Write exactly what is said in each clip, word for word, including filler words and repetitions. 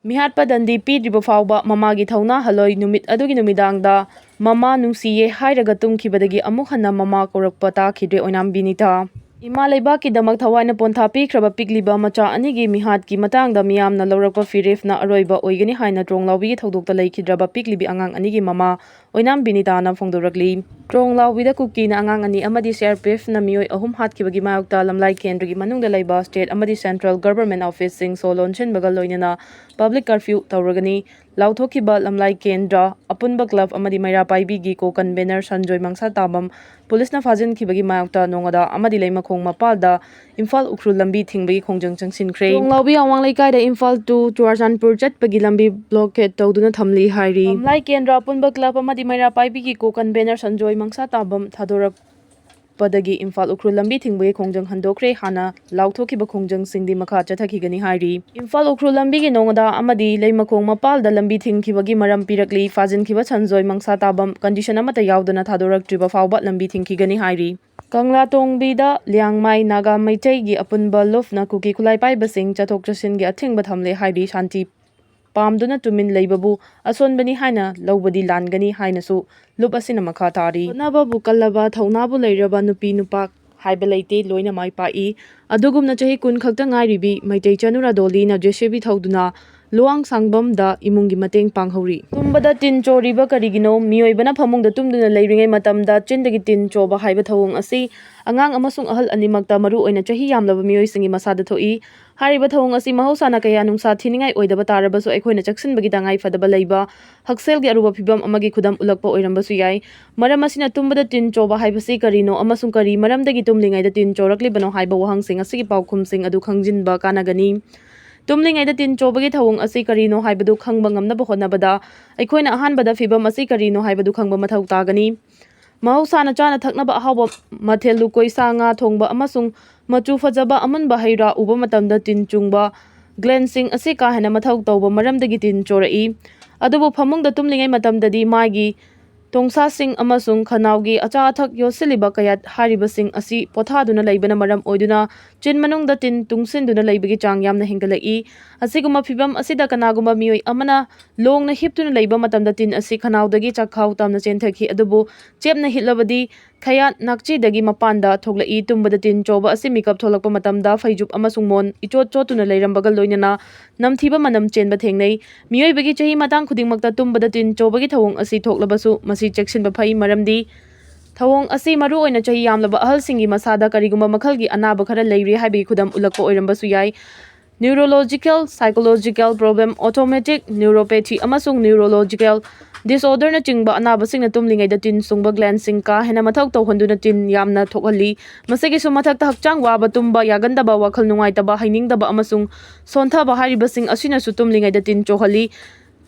ꯃꯤꯍꯥꯠꯄ ꯗꯟꯗꯤ ꯄꯤꯗ꯭ꯔꯤꯕ ꯐꯥꯎꯕ ꯃꯃꯥꯒꯤ ꯊꯧꯅꯥ ꯍꯜꯂꯣꯏ꯫ ꯅꯨꯃꯤꯠ ꯑꯗꯨꯒꯤ ꯅꯨꯃꯤꯗꯥꯡꯗ ꯃꯃꯥ ꯅꯨꯡꯁꯤꯌꯦ ꯍꯥꯏꯔꯒ ꯇꯨꯝꯈꯤꯕꯗꯒꯤ ꯑꯃꯨꯛ ꯍꯟꯅ ꯃꯃꯥ ꯀꯧꯔꯛꯄ ꯇꯥꯈꯤꯗ꯭ꯔꯦ ꯑꯣꯏꯅꯥꯝ ꯕꯤꯅꯤꯇꯥ꯫ ꯏꯃꯥ ꯂꯩꯕꯥꯛꯀꯤꯗꯃꯛ ꯊꯋꯥꯏꯅ ꯄꯣꯟꯊꯥ ꯄꯤꯈ꯭ꯔꯕ ꯄꯤꯛꯂꯤꯕ ꯃꯆꯥ ꯑꯅꯤꯒꯤ ꯃꯤꯍꯥꯠꯀꯤ ꯃꯇꯥꯡꯗ ꯃꯤꯌꯥꯝꯅ ꯂꯧꯔꯛꯄ ꯐꯤꯔꯦꯞꯅ ꯑꯔꯣꯏꯕ ꯑꯣꯏꯒꯅꯤ ꯍꯥꯏꯅ ꯇ꯭ꯔꯣꯡꯂꯥꯎꯕꯤꯒꯤ ꯊꯧꯗꯣꯛꯇ ꯂꯩꯈꯤꯗ꯭ꯔꯕ ꯄꯤꯛꯂꯤꯕꯤ ꯑꯉꯥꯡ ꯑꯅꯤꯒꯤ ꯃꯃꯥ ꯑꯣꯏꯅꯥꯝ ꯕꯤꯅꯤꯇꯥꯅ ꯐꯣꯡꯗꯣꯔꯛꯂꯤ꯫ ꯇ꯭ꯔꯣꯡꯂꯥꯎꯕꯤꯗ ꯀꯨꯀꯤꯅ ꯑꯉꯥꯡ ꯑꯅꯤ ꯑꯃꯗꯤ ꯁꯤ ꯑꯥꯔ ꯄꯤ ꯑꯦꯐꯅ ꯃꯤꯑꯣꯏ ꯑꯍꯨꯝ ꯍꯥꯠꯈꯤꯕꯒꯤ ꯃꯥꯌꯣꯛꯇ ꯂꯝꯂꯥꯏ ꯀꯦꯟꯗ꯭ꯔꯒꯤ ꯃꯅꯨꯡꯗ ꯂꯩꯕ ꯁ꯭ꯇꯦꯠ ꯑꯃꯗꯤ ꯁꯦꯟꯇ꯭ꯔꯦꯜ ꯒꯚꯔꯟꯃꯦꯟꯠ ꯑꯣꯐꯤꯁꯁꯤꯡ ꯁꯣ ꯂꯣꯟꯁꯤꯟꯕꯒ ꯂꯣꯏꯅꯅ ꯄꯕ꯭ꯂꯤꯛ ꯀꯔꯐ꯭ꯌꯨ ꯇꯧꯔꯒꯅꯤ꯫ ꯂꯥꯎꯊꯣꯛꯈꯤꯕ ꯂꯝꯂꯥꯏ ꯀꯦꯟꯗ꯭ꯔ, ꯑꯄꯨꯟꯕ ꯀ꯭ꯂꯕ ꯑꯃꯗꯤ ꯃꯩꯔꯥ ꯄꯥꯏꯕꯤꯒꯤ ꯀꯣ ꯀꯟꯚꯦꯅꯔ ꯁꯟꯖꯣꯏ ꯃꯪꯁꯥ ꯇꯥꯕꯝ ꯄꯨꯂꯤꯁꯅ ꯐꯥꯖꯤꯟꯈꯤꯕꯒꯤ ꯃꯥꯌꯣꯛꯇ ꯅꯣꯉꯥꯗ ꯑꯃꯗꯤ ꯂꯩꯃꯈꯣꯡ ꯃꯄꯥꯜꯗ ꯏꯝꯐꯥꯜ ꯎꯈ꯭ꯔꯨꯜ ꯂꯝꯕꯤ ꯊꯤꯡꯕꯒꯤ ꯈꯣꯡꯖꯪ ꯆꯪꯁꯤꯟꯈ꯭ꯔꯦ꯫ ꯇ꯭ꯔꯣꯡꯂꯥꯎꯕꯤ ꯑꯋꯥꯡ ꯂꯩꯀꯥꯏꯗ ꯏꯝꯐꯥꯜ to ꯆꯨꯔꯥꯆꯥꯟꯄꯨꯔ ꯆꯠꯄꯒꯤ ꯂꯝꯕꯤ ꯕ꯭ꯂꯣꯀꯦꯠ ꯇꯧꯗꯨꯅ ꯊꯝꯂꯤ ꯍꯥꯏꯔꯤ꯫ ꯂꯝꯂꯥꯏ ꯀꯦꯟꯗ꯭ꯔ, ꯑꯄꯨꯟꯕ ꯀ꯭ꯂꯕ ꯑꯃꯗꯤ ꯃꯩꯔꯥ ꯄꯥꯏꯕꯤꯒꯤ ꯀꯣ ꯀꯟꯚꯦꯅꯔ ꯁꯟꯖꯣꯏ ꯃꯪꯁꯥ ꯇꯥꯕꯝ ꯊꯥꯗꯣꯔꯛꯄꯗꯒꯤ ꯏꯝꯐꯥꯜ ꯎꯈ꯭ꯔꯨꯜ ꯂꯝꯕꯤ ꯊꯤꯡꯕꯒꯤ ꯈꯣꯡꯖꯪ ꯍꯟꯗꯣꯛꯈ꯭ꯔꯦ꯫ ꯍꯥꯟꯅ ꯂꯥꯎꯊꯣꯛꯈꯤꯕ ꯈꯣꯡꯖꯪꯁꯤꯡꯗꯤ ꯃꯈꯥ ꯆꯠꯊꯈꯤꯒꯅꯤ ꯍꯥꯏꯔꯤ꯫ ꯏꯝꯐꯥꯜ ꯎꯈ꯭ꯔꯨꯜ ꯂꯝꯕꯤꯒꯤ ꯅꯣꯉꯥꯗ ꯑꯃꯗꯤ ꯂꯩꯃꯈꯣꯡ ꯃꯄꯥꯜꯗ ꯂꯝꯕꯤ ꯊꯤꯡꯈꯤꯕꯒꯤ ꯃꯔꯝ ꯄꯤꯔꯛꯂꯤ꯫ ꯐꯥꯖꯤꯟꯈꯤꯕ ꯁꯟꯖꯣꯏ ꯃꯪꯁꯥ ꯇꯥꯕꯝ ꯀꯟꯗꯤꯁꯟ ꯑꯃꯠꯇ ꯌꯥꯎꯗꯅ ꯊꯥꯗꯣꯔꯛꯇ꯭ꯔꯤꯕ ꯐꯥꯎꯕ ꯂꯝꯕꯤ ꯊꯤꯡꯈꯤꯒꯅꯤ ꯍꯥꯏꯔꯤ꯫ ꯀꯪꯂꯥ ꯇꯣꯡꯕꯤꯗ ꯂꯤꯌꯥꯡꯃꯥꯏ ꯅꯥꯒꯥ ꯃꯩꯇꯩꯒꯤ ꯑꯄꯨꯟꯕ ꯂꯨꯞꯅ ꯀꯨꯀꯤ ꯈꯨꯠꯂꯥꯏ ꯄꯥꯏꯕꯁꯤꯡ ꯆꯠꯊꯣꯛ ꯆꯠꯁꯤꯟꯒꯤ ꯑꯊꯤꯡꯕ ꯊꯝꯂꯦ ꯍꯥꯏꯔꯤ꯫ ꯁꯥꯟꯇꯤ ꯄꯥꯝꯗꯨꯅ ꯇꯨꯃꯤꯟ ꯂꯩꯕꯕꯨ ꯑꯁꯣꯟꯕꯅꯤ ꯍꯥꯏꯅ ꯂꯧꯕꯗꯤ ꯂꯥꯟꯒꯅꯤ ꯍꯥꯏꯅꯁꯨ ꯂꯨꯞ ꯑꯁꯤꯅ ꯃꯈꯥ ꯇꯥꯔꯤ꯫ ꯍꯣꯠꯅꯕꯕꯨ ꯀꯜꯂꯕ, ꯊꯧꯅꯥꯕꯨ ꯂꯩꯔꯕ ꯅꯨꯄꯤ ꯅꯨꯄꯥ ꯍꯥꯏꯕ ꯂꯩꯇꯦ, ꯂꯣꯏꯅ ꯃꯥꯏ ꯄꯥꯛꯏ꯫ ꯑꯗꯨꯒꯨꯝꯅ ꯆꯍꯤ ꯀꯨꯟ ꯈꯛꯇ ꯉꯥꯏꯔꯤꯕꯤ ꯃꯩꯇꯩ ꯆꯅꯨꯔꯥ ꯗꯣꯂꯤꯅ ꯖꯦ ꯁꯤ ꯕꯤ ꯊꯧꯗꯨꯅ ꯂꯨꯋꯥꯡ ꯁꯥꯡꯕꯝꯗ ꯏꯃꯨꯡꯒꯤ ꯃꯇꯦꯡ ꯄꯥꯡꯍꯧꯔꯤ꯫ ꯇꯨꯝꯕꯗ ꯇꯤꯟ ꯆꯣꯔꯤꯕ ꯀꯔꯤꯒꯤꯅꯣ? ꯃꯤꯑꯣꯏꯕꯅ ꯐꯃꯨꯡꯗ ꯇꯨꯝꯗꯨꯅ ꯂꯩꯔꯤꯉꯩ ꯃꯇꯝꯗ ꯆꯤꯟꯗꯒꯤ ꯇꯤꯟ ꯆꯣꯕ ꯍꯥꯏꯕ ꯊꯧꯑꯣꯡ ꯑꯁꯤ ꯑꯉꯥꯡ ꯑꯃꯁꯨꯡ ꯑꯍꯜ ꯑꯅꯤꯃꯛꯇ, ꯃꯔꯨꯑꯣꯏꯅ ꯆꯍꯤ ꯌꯥꯝꯂꯕ ꯃꯤꯑꯣꯏꯁꯤꯡꯒꯤ ꯃꯁꯥꯗ ꯊꯣꯛꯏ꯫ ꯍꯥꯏꯔꯤꯕ ꯊꯧꯑꯣꯡ ꯑꯁꯤ ꯃꯍꯧꯁꯥꯅ ꯀꯌꯥ ꯅꯨꯡꯁꯥ ꯊꯤꯅꯤꯡꯉꯥꯏ ꯑꯣꯏꯗꯕ ꯇꯥꯔꯕꯁꯨ, ꯑꯩꯈꯣꯏꯅ ꯆꯦꯛꯁꯤꯟꯕꯒꯤ ꯇꯉꯥꯏ ꯐꯗꯕ ꯂꯩꯕ ꯍꯛꯁꯦꯜꯒꯤ ꯑꯔꯨꯕ ꯐꯤꯚꯝ ꯑꯃꯒꯤ ꯈꯨꯗꯝ ꯎꯠꯂꯛꯄ ꯑꯣꯏꯔꯝꯕꯁꯨ ꯌꯥꯏ꯫ ꯃꯔꯝ ꯑꯁꯤꯅ ꯇꯨꯝꯕꯗ ꯇꯤꯟ ꯆꯣꯕ ꯍꯥꯏꯕꯁꯤ ꯀꯔꯤꯅꯣ ꯑꯃꯁꯨꯡ ꯀꯔꯤ ꯃꯔꯝꯗꯒꯤ ꯇꯨꯝꯂꯤꯉꯩꯗ ꯇꯤꯟ ꯆꯣꯔꯛꯂꯤꯕꯅꯣ ꯍꯥꯏꯕ ꯋꯥꯍꯪꯁꯤꯡ ꯑꯁꯤꯒꯤ ꯄꯥꯎꯈꯨꯝꯁꯤꯡ ꯑꯗꯨ ꯈꯪꯖꯤꯟꯕ ꯀꯥꯟꯅꯒꯅꯤ꯫ ꯇꯨꯝꯂꯤꯉꯩꯗ ꯇꯤꯟ ꯆꯣꯕꯒꯤ ꯊꯧꯑꯣꯡ ꯑꯁꯤ ꯀꯔꯤꯅꯣ ꯍꯥꯏꯕꯗꯨ ꯈꯪꯕ ꯉꯝꯅꯕ ꯍꯣꯠꯅꯕꯗ, ꯑꯩꯈꯣꯏꯅ ꯑꯍꯥꯟꯕꯗ ꯐꯤꯚꯝ ꯑꯁꯤ ꯀꯔꯤꯅꯣ ꯍꯥꯏꯕꯗꯨ ꯈꯪꯕ ꯃꯊꯧ ꯇꯥꯒꯅꯤ꯫ ꯃꯍꯧꯁꯥꯅ ꯆꯥꯅ ꯊꯛꯅꯕ ꯑꯍꯥꯎꯕ ꯃꯊꯦꯜ, ꯂꯨꯀꯣꯏ, ꯁꯥ ꯉꯥ ꯊꯣꯡꯕ ꯑꯃꯁꯨꯡ ꯃꯆꯨ ꯐꯖꯕ ꯑꯃꯨꯟꯕ ꯍꯩ ꯔꯥ ꯎꯕ ꯃꯇꯝꯗ ꯇꯤꯟ ꯆꯨꯡꯕ ꯒ꯭ꯂꯦꯟꯁꯤꯡ ꯑꯁꯤ ꯀꯥ ꯍꯦꯟꯅ ꯃꯊꯧ ꯇꯧꯕ ꯃꯔꯝꯗꯒꯤ ꯇꯤꯟ ꯆꯣꯔꯛꯏ꯫ ꯑꯗꯨꯕꯨ ꯐꯃꯨꯡꯗ ꯇꯨꯝꯂꯤꯉꯩ ꯃꯇꯝꯗꯗꯤ ꯃꯥꯒꯤ ꯇꯣꯡꯁꯥꯁꯤꯡ ꯑꯃꯁꯨꯡ ꯈꯅꯥꯎꯒꯤ ꯑꯆꯥ ꯑꯊꯛ ꯌꯣꯠꯁꯤꯜꯂꯤꯕ ꯀꯌꯥꯠ ꯍꯥꯏꯔꯤꯕꯁꯤꯡ ꯑꯁꯤ ꯄꯣꯊꯥꯗꯨꯅ ꯂꯩꯕꯅ ꯃꯔꯝ ꯑꯣꯏꯗꯨꯅ ꯆꯤꯟ ꯃꯅꯨꯡꯗ ꯇꯤꯟ ꯇꯨꯡꯁꯤꯟꯗꯨꯅ ꯂꯩꯕꯒꯤ ꯆꯥꯡ ꯌꯥꯝꯅ ꯍꯦꯟꯒꯠꯂꯛꯏ꯫ ꯑꯁꯤꯒꯨꯝꯕ ꯐꯤꯚꯝ ꯑꯁꯤꯗ ꯀꯅꯥꯒꯨꯝꯕ ꯃꯤꯑꯣꯏ ꯑꯃꯅ ꯂꯣꯡꯅ ꯍꯤꯞꯇꯨꯅ ꯂꯩꯕ ꯃꯇꯝꯗ ꯇꯤꯟ ꯑꯁꯤ ꯈꯅꯥꯎꯗꯒꯤ ꯆꯥꯛꯈꯥꯎ ꯇꯝꯅ ꯆꯦꯟꯊꯈꯤ, ꯑꯗꯨꯕꯨ ꯆꯦꯞꯅ ꯍꯤꯠꯂꯕꯗꯤ ꯈꯌꯥꯠ ꯅꯥꯛꯆꯤꯗꯒꯤ ꯃꯄꯥꯟꯗ ꯊꯣꯛꯂꯛꯏ꯫ ꯇꯨꯝꯕꯗ ꯇꯤꯟ ꯆꯣꯕ ꯑꯁꯤ ꯃꯤꯀꯞ ꯊꯣꯛꯂꯛꯄ ꯃꯇꯝꯗ ꯐꯩꯖꯨꯞ ꯑꯃꯁꯨꯡ ꯃꯣꯟ ꯏꯆꯣꯠ ꯆꯣꯠꯇꯨꯅ ꯂꯩꯔꯝꯕꯒ ꯂꯣꯏꯅꯅ ꯅꯝꯊꯤꯕ ꯃꯅꯝ ꯆꯦꯟꯕ ꯊꯦꯡꯅꯩ꯫ ꯃꯤꯑꯣꯏꯕꯒꯤ ꯆꯍꯤ ꯃꯇꯥꯡ ꯈꯨꯗꯤꯡꯃꯛꯇ ꯇꯨꯝꯕꯗ ꯇꯤꯟ ꯆꯣꯕꯒꯤ ꯊꯧꯑꯣꯡ ꯑꯁꯤ ꯊꯣꯛꯂꯕꯁꯨ ꯃꯁꯤ ꯆꯦꯛꯁꯤꯟꯕ ꯐꯩ, ꯃꯔꯝꯗꯤ ꯊꯧꯑꯣꯡ ꯑꯁꯤ ꯃꯔꯨꯑꯣꯏꯅ ꯆꯍꯤ ꯌꯥꯝꯂꯕ ꯑꯍꯜꯁꯤꯡꯒꯤ ꯃꯁꯥꯗ ꯀꯔꯤꯒꯨꯝꯕ ꯃꯈꯜꯒꯤ ꯑꯅꯥꯕ ꯈꯔ ꯂꯩꯔꯤ ꯍꯥꯏꯕꯒꯤ ꯈꯨꯗꯝ ꯎꯠꯂꯛꯄ ꯑꯣꯏꯔꯝꯕꯁꯨ ꯌꯥꯏ꯫ Neurological, psychological problem, autonomic neuropathy ꯑꯃꯁꯨꯡ neurological disorderꯅꯆꯤꯡꯕ ꯑꯅꯥꯕꯁꯤꯡꯅ ꯇꯨꯝꯂꯤꯉꯩꯗ ꯇꯤꯟ ꯁꯨꯡꯕ glandꯁꯤꯡ ꯀꯥ ꯍꯦꯟꯅ ꯃꯊꯧ ꯇꯧꯍꯟꯗꯨꯅ ꯇꯤꯟ ꯌꯥꯝꯅ ꯊꯣꯛꯍꯜꯂꯤ꯫ ꯃꯁꯤꯒꯤꯁꯨ ꯃꯊꯛꯇ ꯍꯛꯆꯥꯡ ꯋꯥꯕ, ꯇꯨꯝꯕ ꯌꯥꯒꯟꯗꯕ, ꯋꯥꯈꯜ ꯅꯨꯡꯉꯥꯏꯇꯕ, ꯍꯩꯅꯤꯡꯗꯕ ꯑꯃꯁꯨꯡ ꯁꯣꯟꯊꯕ ꯍꯥꯏꯔꯤꯕꯁꯤꯡ ꯑꯁꯤꯅꯁꯨ ꯇꯨꯝꯂꯤꯉꯩꯗ ꯇꯤꯟ ꯆꯣꯍꯜꯂꯤ꯫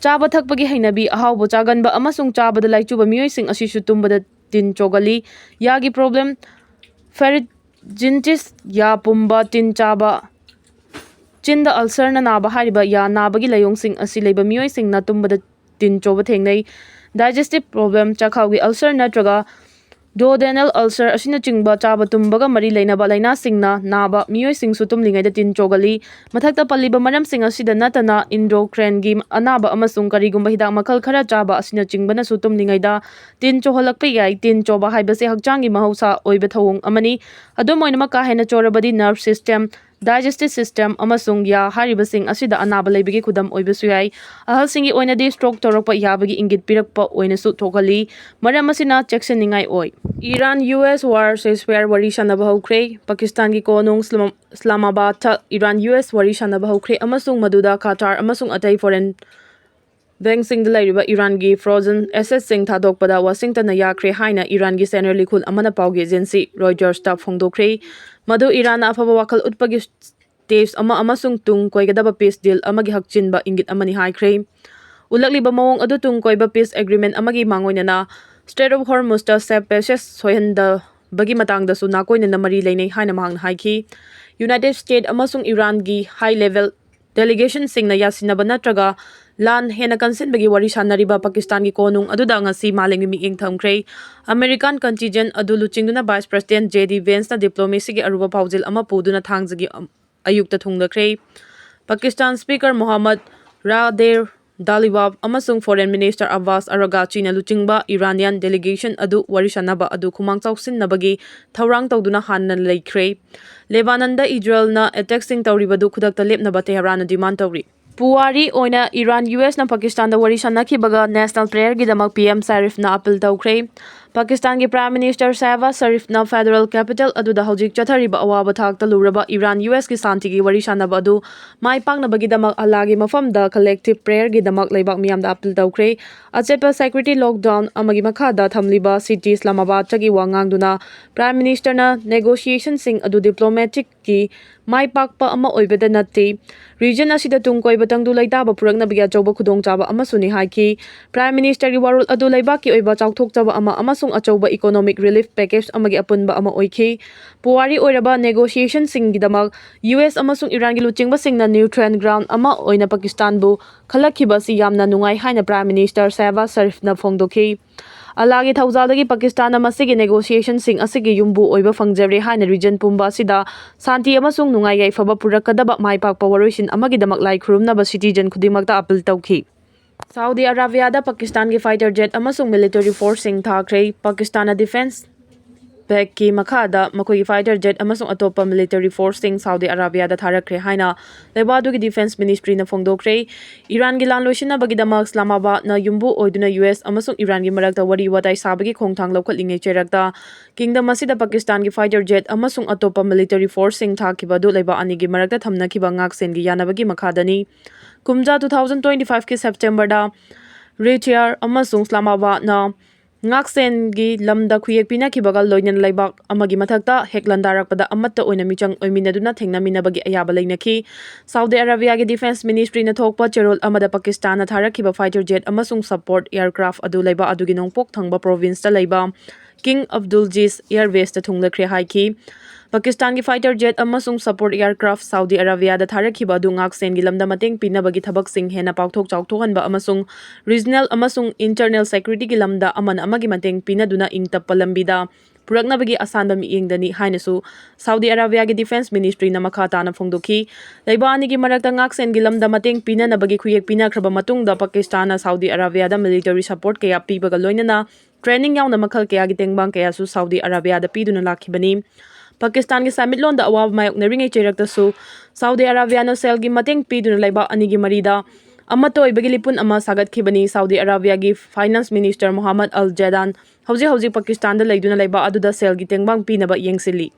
ꯆꯥꯕ ꯊꯛꯄꯒꯤ ꯍꯩꯅꯕꯤ, ꯑꯍꯥꯎꯕ ꯆꯥꯒꯟꯕ ꯑꯃꯁꯨꯡ ꯆꯥꯕꯗ ꯂꯥꯏꯆꯨꯕ ꯃꯤꯑꯣꯏꯁꯤꯡ ꯑꯁꯤꯁꯨ ꯇꯨꯝꯕꯗ ꯇꯤꯟ ꯆꯣꯒꯜꯂꯤ꯫ ꯌꯥꯒꯤ problem, pharyngitis, ꯌꯥ ꯄꯨꯝꯕ, ꯇꯤꯟ ꯆꯥꯕ, ꯆꯤꯟꯗ ulcerꯅ ꯅꯥꯕ ꯍꯥꯏꯔꯤꯕ ꯌꯥ ꯅꯥꯕꯒꯤ ꯂꯥꯏꯑꯣꯡꯁꯤꯡ ꯑꯁꯤ ꯂꯩꯕ ꯃꯤꯑꯣꯏꯁꯤꯡꯅ ꯇꯨꯝꯕꯗ ꯇꯤꯟ ꯆꯣꯕ ꯊꯦꯡꯅꯩ꯫ Digestive problem, ꯆꯥꯛꯈꯥꯎꯒꯤ ulcer ꯅꯠꯇ꯭ꯔꯒ duodenal ulcer ꯑꯁꯤꯅꯆꯤꯡꯕ ꯆꯥꯕ ꯇꯨꯝꯕꯒ ꯃꯔꯤ ꯂꯩꯅꯕ ꯂꯥꯏꯅꯥꯁꯤꯡꯅ ꯅꯥꯕ ꯃꯤꯑꯣꯏꯁꯤꯡꯁꯨ ꯇꯨꯝꯂꯤꯉꯩꯗ ꯇꯤꯟ ꯆꯣꯒꯜꯂꯤ꯫ ꯃꯊꯛꯇ ꯄꯜꯂꯤꯕ ꯃꯔꯝꯁꯤꯡ ꯑꯁꯤꯗ ꯅꯠꯇꯅ endocrineꯒꯤ ꯑꯅꯥꯕ ꯑꯃꯁꯨꯡ ꯀꯔꯤꯒꯨꯝꯕ ꯍꯤꯗꯥꯛ ꯃꯈꯜ ꯈꯔ ꯆꯥꯕ ꯑꯁꯤꯅꯆꯤꯡꯕꯅꯁꯨ ꯇꯨꯝꯂꯤꯉꯩꯗ ꯇꯤꯟ ꯆꯣꯍꯜꯂꯛꯄ ꯌꯥꯏ꯫ ꯇꯤꯟ ꯆꯣꯕ ꯍꯥꯏꯕꯁꯤ ꯍꯛꯆꯥꯡꯒꯤ ꯃꯍꯧꯁꯥ ꯑꯣꯏꯕ ꯊꯧꯑꯣꯡ ꯑꯃꯅꯤ꯫ ꯑꯗꯨꯝ ꯑꯣꯏꯅꯃꯛ, ꯀꯥ ꯍꯦꯟꯅ ꯆꯣꯔꯕꯗꯤ nerve system, digestive system ꯑꯃꯁꯨꯡ ꯌꯥ ꯍꯥꯏꯔꯤꯕꯁꯤꯡ ꯑꯁꯤꯗ ꯑꯅꯥꯕ ꯂꯩꯕꯒꯤ ꯈꯨꯗꯝ ꯑꯣꯏꯕꯁꯨ ꯌꯥꯏ꯫ ꯑꯍꯜꯁꯤꯡꯒꯤ ꯑꯣꯏꯅꯗꯤ stroke ꯇꯧꯔꯛꯄ ꯌꯥꯕꯒꯤ ꯏꯪꯒꯤꯠ ꯄꯤꯔꯛꯄ ꯑꯣꯏꯅꯁꯨ ꯊꯣꯛꯍꯜꯂꯤ꯫ ꯃꯔꯝ ꯑꯁꯤꯅ ꯆꯦꯛꯁꯤꯟꯅꯤꯡꯉꯥꯏ ꯑꯣꯏ꯫ Iran U S war ceasefire ꯋꯥꯔꯤ ꯁꯥꯟꯅꯕ ꯍꯧꯈ꯭ꯔꯦ꯫ ꯄꯥꯀꯤꯁꯇꯥꯟꯒꯤ ꯀꯣꯅꯨꯡ ꯏꯁꯂꯥꯃꯥꯕꯥꯗꯇ Iran U S ꯋꯥꯔꯤ ꯁꯥꯟꯅꯕ ꯍꯧꯈ꯭ꯔꯦ ꯑꯃꯁꯨꯡ ꯃꯗꯨꯗ ꯀꯇꯥꯔ ꯑꯃꯁꯨꯡ ꯑꯇꯩ foreign bankꯁꯤꯡꯗ ꯂꯩꯔꯤꯕ ꯏꯔꯥꯟꯒꯤ frozen assetꯁꯤꯡ ꯊꯥꯗꯣꯛꯄꯗ ꯋꯥꯁꯤꯡꯇꯟꯅ ꯌꯥꯈ꯭ꯔꯦ ꯍꯥꯏꯅ ꯏꯔꯥꯟꯒꯤ ꯁꯦꯅꯔ ꯂꯤꯈꯨꯜ ꯑꯃꯅ ꯄꯥꯎꯒꯤ ꯑꯦꯖꯦꯟꯁꯤ ꯔꯣꯏꯇꯔꯁꯇ ꯐꯣꯡꯗꯣꯛꯈ꯭ꯔꯦ꯫ ꯃꯗꯨ ꯏꯔꯥꯟꯅ ꯑꯐꯕ ꯋꯥꯈꯜ ꯎꯠꯄꯒꯤ ꯇꯦꯁ ꯑꯃ ꯑꯃꯁꯨꯡ ꯇꯨꯡ ꯀꯣꯏꯒꯗꯕ peace deal ꯑꯃꯒꯤ ꯍꯛꯆꯤꯟꯕ ꯏꯪꯒꯤꯠ ꯑꯃꯅꯤ ꯍꯥꯏꯈ꯭ꯔꯦ꯫ ꯎꯠꯂꯛꯂꯤꯕ ꯃꯑꯣꯡ ꯑꯗꯨ ꯇꯨꯡ ꯀꯣꯏꯕ peace agreement ꯑꯃꯒꯤ ꯃꯥꯡꯑꯣꯏꯅꯅ Strait of Hormuzꯇ safe passage ꯁꯣꯏꯍꯟꯗꯕꯒꯤ ꯃꯇꯥꯡꯗꯁꯨ ꯅꯥꯀꯣꯏꯅꯅ ꯃꯔꯤ ꯂꯩꯅꯩ ꯍꯥꯏꯅ ꯃꯍꯥꯛꯅ ꯍꯥꯏꯈꯤ꯫ United States ꯑꯃꯁꯨꯡ ꯏꯔꯥꯟꯒꯤ high level delegationꯁꯤꯡꯅ ꯌꯥꯁꯤꯟꯅꯕ ꯅꯠꯇ꯭ꯔꯒ ꯂꯥꯟ ꯍꯦꯟꯅ ꯀꯟꯁꯤꯟꯕꯒꯤ ꯋꯥꯔꯤ ꯁꯥꯟꯅꯔꯤꯕ ꯄꯥꯀꯤꯁꯇꯥꯟꯒꯤ ꯀꯣꯅꯨꯡ ꯑꯗꯨꯗ ꯉꯁꯤ ꯃꯥꯂꯦꯝꯒꯤ ꯃꯤꯠꯌꯦꯡ ꯊꯝꯈ꯭ꯔꯦ꯫ American contingent ꯑꯗꯨ ꯂꯨꯆꯤꯡꯗꯨꯅ Vice President J D Vanceꯅ diplomacyꯒꯤ ꯑꯔꯨꯕ ꯄꯥꯎꯖꯦꯜ ꯑꯃ ꯄꯨꯗꯨꯅ ꯊꯥꯡꯖꯒꯤ ꯑꯌꯨꯛꯇ ꯊꯨꯡꯂꯈ꯭ꯔꯦ꯫ ꯄꯥꯀꯤꯁꯇꯥꯟ Speaker ꯃꯣꯍꯝꯃꯗ ꯔꯥꯗꯦꯔ ꯗꯥꯂꯤꯕꯥꯐ ꯑꯃꯁꯨꯡ Foreign Minister ꯑꯕꯥꯁ ꯑꯔꯥꯒꯥꯆꯤꯅ ꯂꯨꯆꯤꯡꯕ Iranian delegation ꯑꯗꯨ ꯋꯥꯔꯤ ꯁꯥꯟꯅꯕ ꯑꯗꯨ ꯈꯨꯃꯥꯡ ꯆꯥꯎꯁꯤꯟꯅꯕꯒꯤ ꯊꯧꯔꯥꯡ ꯇꯧꯗꯨꯅ ꯍꯥꯟꯅ ꯂꯩꯈ꯭ꯔꯦ꯫ ꯂꯦꯕꯥꯅꯟꯗ ꯏꯖꯔꯦꯜꯅ attackꯁꯤꯡ ꯇꯧꯔꯤꯕꯗꯨ ꯈꯨꯗꯛꯇ ꯂꯦꯞꯅꯕ ꯇꯦꯍꯔꯥꯟꯅ demand ꯇꯧꯔꯤ꯫ ꯄꯨꯋꯥꯔꯤ ꯑꯣꯏꯅ ꯏꯔꯥꯟ ꯌꯨ ꯑꯦꯁꯅ ꯄꯥꯀꯤꯁꯇꯥꯟꯗ ꯋꯥꯔꯤ ꯁꯥꯟꯅꯈꯤꯕꯒ National Prayerꯒꯤꯗꯃꯛ P M ꯁꯥꯔꯤꯐꯅ appeal ꯇꯧꯈ꯭ꯔꯦ꯫ ꯄꯥꯀꯤꯁꯇꯥꯟꯒꯤ Prime Minister ꯁꯍꯕꯥꯖ ꯁꯔꯤꯐꯅ federal capital ꯑꯗꯨꯗ ꯍꯧꯖꯤꯛ ꯆꯠꯊꯔꯤꯕ ꯑꯋꯥꯕ ꯊꯥꯛꯇ ꯂꯨꯔꯕ ꯏꯔꯥꯟ ꯌꯨ ꯑꯦꯁꯀꯤ ꯁꯥꯟꯇꯤꯒꯤ ꯋꯥꯔꯤ ꯁꯥꯟꯅꯕ ꯑꯗꯨ ꯃꯥꯏ ꯄꯥꯛꯅꯕꯒꯤꯗꯃꯛ ꯑꯜꯂꯥꯒꯤ ꯃꯐꯝꯗ collective prayerꯒꯤꯗꯃꯛ ꯂꯩꯕꯥꯛ ꯃꯤꯌꯥꯝꯗ appeal ꯇꯧꯈ꯭ꯔꯦ꯫ ꯑꯆꯦꯠꯄ security lockdown ꯑꯃꯒꯤ ꯃꯈꯥꯗ ꯊꯝꯂꯤꯕ city ꯏꯁꯂꯥꯃꯥꯕꯥꯗꯇꯒꯤ ꯋꯥ ꯉꯥꯡꯗꯨꯅ Prime Ministerꯅ negotiationꯁꯤꯡ ꯑꯗꯨ diplomaticꯀꯤ ꯃꯥꯏ ꯄꯥꯛꯄ ꯑꯃ ꯑꯣꯏꯕꯗ ꯅꯠꯇꯦ, region ꯑꯁꯤꯗ ꯇꯨꯡ ꯀꯣꯏꯕ ꯇꯪꯗꯨ ꯂꯩꯇꯥꯕ ꯄꯨꯔꯛꯅꯕꯒꯤ ꯑꯆꯧꯕ ꯈꯨꯗꯣꯡꯆꯥꯕ ꯑꯃꯁꯨꯅꯤ ꯍꯥꯏꯈꯤ꯫ Prime Ministerꯒꯤ ꯋꯥꯔꯣꯜ ꯑꯗꯨ ꯂꯩꯕꯥꯛꯀꯤ ꯑꯣꯏꯕ ꯆꯥꯎꯊꯣꯛꯆꯕ ꯑꯃ ꯑꯃꯁꯨꯡ ꯑꯆꯧꯕ economic relief package ꯑꯃꯒꯤ ꯑꯄꯨꯟꯕ ꯑꯃ ꯑꯣꯏꯈꯤ꯫ ꯄꯨꯋꯥꯔꯤ ꯑꯣꯏꯔꯕ negotiationꯁꯤꯡꯒꯤꯗꯃꯛ ꯌꯨ ꯑꯦꯁ ꯑꯃꯁꯨꯡ ꯏꯔꯥꯟꯒꯤ ꯂꯨꯆꯤꯡꯕꯁꯤꯡꯅ neutral ground ꯑꯃ ꯑꯣꯏꯅ ꯄꯥꯀꯤꯁꯇꯥꯟꯕꯨ ꯈꯜꯂꯛꯈꯤꯕ ꯑꯁꯤ ꯌꯥꯝꯅ ꯅꯨꯡꯉꯥꯏ ꯍꯥꯏꯅ Prime Minister ꯁꯍꯕꯥꯖ ꯁꯔꯤꯐꯅ ꯐꯣꯡꯗꯣꯛꯈꯤ꯫ ꯑꯜꯂꯥꯒꯤ ꯊꯧꯖꯥꯜꯗꯒꯤ ꯄꯥꯀꯤꯁꯇꯥꯟꯅ ꯃꯁꯤꯒꯤ negotiationꯁꯤꯡ ꯑꯁꯤꯒꯤ ꯌꯨꯝꯕꯨ ꯑꯣꯏꯕ ꯐꯪꯖꯔꯦ ꯍꯥꯏꯅ region ꯄꯨꯝꯕ ꯑꯁꯤꯗ ꯁꯥꯟꯇꯤ ꯑꯃꯁꯨꯡ ꯅꯨꯡꯉꯥꯏ ꯌꯥꯏꯐꯕ ꯄꯨꯔꯛꯀꯗꯕ ꯃꯥꯏ ꯄꯥꯛꯄ ꯋꯥꯔꯣꯏꯁꯤꯟ ꯑꯃꯒꯤꯗꯃꯛ ꯂꯥꯏ ꯈꯨꯔꯨꯝꯅꯕ citizen ꯈꯨꯗꯤꯡꯃꯛꯇ appeal ꯇꯧꯈꯤ꯫ ꯁꯥꯎꯗꯤ ꯑꯔꯥꯕꯤꯌꯥꯗ ꯄꯥꯀꯤꯁꯇꯥꯟꯒꯤ fighter jet ꯑꯃꯁꯨꯡ military forceꯁꯤꯡ ꯊꯥꯈ꯭ꯔꯦ꯫ ꯄꯥꯀꯤꯁꯇꯥꯟꯅ defence PACꯀꯤ ꯃꯈꯥꯗ ꯃꯈꯣꯏꯒꯤ fighter jet ꯑꯃꯁꯨꯡ ꯑꯇꯣꯞꯄ military forceꯁꯤꯡ ꯁꯥꯎꯗꯤ ꯑꯔꯥꯕꯤꯌꯥꯗ ꯊꯥꯔꯛꯈ꯭ꯔꯦ ꯍꯥꯏꯅ ꯂꯩꯕꯥꯛ ꯑꯗꯨꯒꯤ defence ministryꯅ ꯐꯣꯡꯗꯣꯛꯈ꯭ꯔꯦ꯫ ꯏꯔꯥꯟꯒꯤ ꯂꯥꯟ ꯂꯣꯏꯁꯤꯟꯅꯕꯒꯤꯗꯃꯛ ꯏꯁꯂꯥꯃꯥꯕꯥꯗꯅ ꯌꯨꯝꯕꯨ ꯑꯣꯏꯗꯨꯅ ꯌꯨ ꯑꯦꯁ ꯑꯃꯁꯨꯡ ꯏꯔꯥꯟꯒꯤ ꯃꯔꯛꯇ ꯋꯥꯔꯤ ꯋꯥꯇꯥꯏ ꯁꯥꯕꯒꯤ ꯈꯣꯡꯊꯥꯡ ꯂꯧꯈꯠꯂꯤꯉꯩ ꯆꯩꯔꯛꯇ kingdom ꯑꯁꯤꯗ ꯄꯥꯀꯤꯁꯇꯥꯟꯒꯤ fighter jet ꯑꯃꯁꯨꯡ ꯑꯇꯣꯞꯄ military forceꯁꯤꯡ ꯊꯥꯈꯤꯕ ꯑꯗꯨ ꯂꯩꯕꯥꯛ ꯑꯅꯤꯒꯤ ꯃꯔꯛꯇ ꯊꯝꯅꯈꯤꯕ ꯉꯥꯛꯁꯦꯟꯒꯤ ꯌꯥꯅꯕꯒꯤ ꯃꯈꯥꯗꯅꯤ꯫ ꯀꯨꯝꯖꯥ two thousand twenty fiveꯀꯤ Septemberꯗ ꯔꯤꯊꯤꯌꯥꯔ ꯑꯃꯁꯨꯡ ꯏꯁꯂꯥꯃꯥꯕꯥꯗꯅ ꯉꯥꯛꯁꯦꯟꯒꯤ ꯂꯝꯗ ꯈꯨꯌꯦꯛ ꯄꯤꯅꯈꯤꯕꯒ ꯂꯣꯏꯅꯅ ꯂꯩꯕꯥꯛ ꯑꯃꯒꯤ ꯃꯊꯛꯇ ꯍꯦꯛ ꯂꯥꯟꯗꯥꯔꯛꯄꯗ ꯑꯃꯠꯇ ꯑꯣꯏꯅ ꯃꯤꯆꯪ ꯑꯣꯏꯃꯤꯟꯅꯗꯨꯅ ꯊꯦꯡꯅꯃꯤꯟꯅꯕꯒꯤ ꯑꯌꯥꯕ ꯂꯩꯅꯈꯤ꯫ ꯁꯥꯎꯗꯤ ꯑꯔꯥꯕꯤꯌꯥꯒꯤ defence ministryꯅ ꯊꯣꯛꯄ ꯆꯦꯔꯣꯜ ꯑꯃꯗ ꯄꯥꯀꯤꯁꯇꯥꯟꯅ ꯊꯥꯔꯛꯈꯤꯕ fighter jet ꯑꯃꯁꯨꯡ support aircraft ꯑꯗꯨ ꯂꯩꯕꯥꯛ ꯑꯗꯨꯒꯤ ꯅꯣꯡꯄꯣꯛ ꯊꯪꯕ provinceꯇ ꯂꯩꯕ King Abdulaziz Air Baseꯇ ꯊꯨꯡꯂꯈ꯭ꯔꯦ ꯍꯥꯏꯈꯤ꯫ ꯄꯥꯀꯤꯁꯇꯥꯟꯒꯤ fighter jet ꯑꯃꯁꯨꯡ support aircraft ꯁꯥꯎꯗꯤ ꯑꯔꯥꯕꯤꯌꯥꯗ ꯊꯥꯔꯛꯈꯤꯕ ꯑꯗꯨ ꯉꯥꯛꯁꯦꯟꯒꯤ ꯂꯝꯗ ꯃꯇꯦꯡ ꯄꯤꯅꯕꯒꯤ ꯊꯕꯛꯁꯤꯡ ꯍꯦꯟꯅ ꯄꯥꯛꯊꯣꯛ ꯆꯥꯎꯊꯣꯛꯍꯟꯕ ꯑꯃꯁꯨꯡ regional ꯑꯃꯁꯨꯡ internal securityꯒꯤ ꯂꯝꯗ ꯑꯃꯅ ꯑꯃꯒꯤ ꯃꯇꯦꯡ ꯄꯤꯅꯗꯨꯅ ꯏꯪ ꯇꯞꯄ ꯂꯝꯕꯤꯗ ꯄꯨꯔꯛꯅꯕꯒꯤ ꯑꯁꯥꯟꯕ ꯃꯤꯠꯌꯦꯡꯗꯅꯤ ꯍꯥꯏꯅꯁꯨ ꯁꯥꯎꯗꯤ ꯑꯔꯥꯕꯤꯌꯥꯒꯤ defence ministryꯅ ꯃꯈꯥ ꯇꯥꯅ ꯐꯣꯡꯗꯣꯛꯈꯤ꯫ ꯂꯩꯕꯥꯛ ꯑꯅꯤꯒꯤ ꯃꯔꯛꯇ ꯉꯥꯛꯁꯦꯟꯒꯤ ꯂꯝꯗ ꯃꯇꯦꯡ ꯄꯤꯅꯅꯕꯒꯤ ꯈꯨꯌꯦꯛ ꯄꯤꯅꯈ꯭ꯔꯕ ꯃꯇꯨꯡꯗ ꯄꯥꯀꯤꯁꯇꯥꯟꯅ ꯁꯥꯎꯗꯤ ꯑꯔꯥꯕꯤꯌꯥꯗ military support ꯀꯌꯥ ꯄꯤꯕꯒ ꯂꯣꯏꯅꯅ training ꯌꯥꯎꯅ ꯃꯈꯜ ꯀꯌꯥꯒꯤ ꯇꯦꯡꯕꯥꯡ ꯀꯌꯥꯁꯨ ꯁꯥꯎꯗꯤ ꯑꯔꯥꯕꯤꯌꯥꯗ ꯄꯤꯗꯨꯅ ꯂꯥꯛꯈꯤꯕꯅꯤ꯫ ꯄꯥꯀꯤꯁꯇꯥꯟꯒꯤ ꯁꯦꯟꯃꯤꯠꯂꯣꯟꯗ ꯑꯋꯥꯕ ꯃꯥꯌꯣꯛꯅꯔꯤꯉꯩ ꯆꯩꯔꯛꯇꯁꯨ ꯁꯥꯎꯗꯤ ꯑꯔꯥꯕꯤꯌꯥꯅ ꯁꯦꯜꯒꯤ ꯃꯇꯦꯡ ꯄꯤꯗꯨꯅ ꯂꯩꯕꯥꯛ ꯑꯅꯤꯒꯤ ꯃꯔꯤꯗ ꯑꯃꯠꯇ ꯑꯣꯏꯕꯒꯤ ꯂꯤꯄꯨꯟ ꯑꯃ ꯁꯥꯒꯠꯈꯤꯕꯅꯤ꯫ ꯁꯥꯎꯗꯤ ꯑꯔꯥꯕꯤꯌꯥꯒꯤ finance minister ꯃꯣꯍꯥꯃꯗ ꯑꯜ ꯖꯦꯗꯥꯟ ꯍꯧꯖꯤꯛ ꯍꯧꯖꯤꯛ ꯄꯥꯀꯤꯁꯇꯥꯟꯗ ꯂꯩꯗꯨꯅ ꯂꯩꯕꯥꯛ ꯑꯗꯨꯗ ꯁꯦꯜꯒꯤ ꯇꯦꯡꯕꯥꯡ ꯄꯤꯅꯕ ꯌꯦꯡꯁꯤꯜꯂꯤ꯫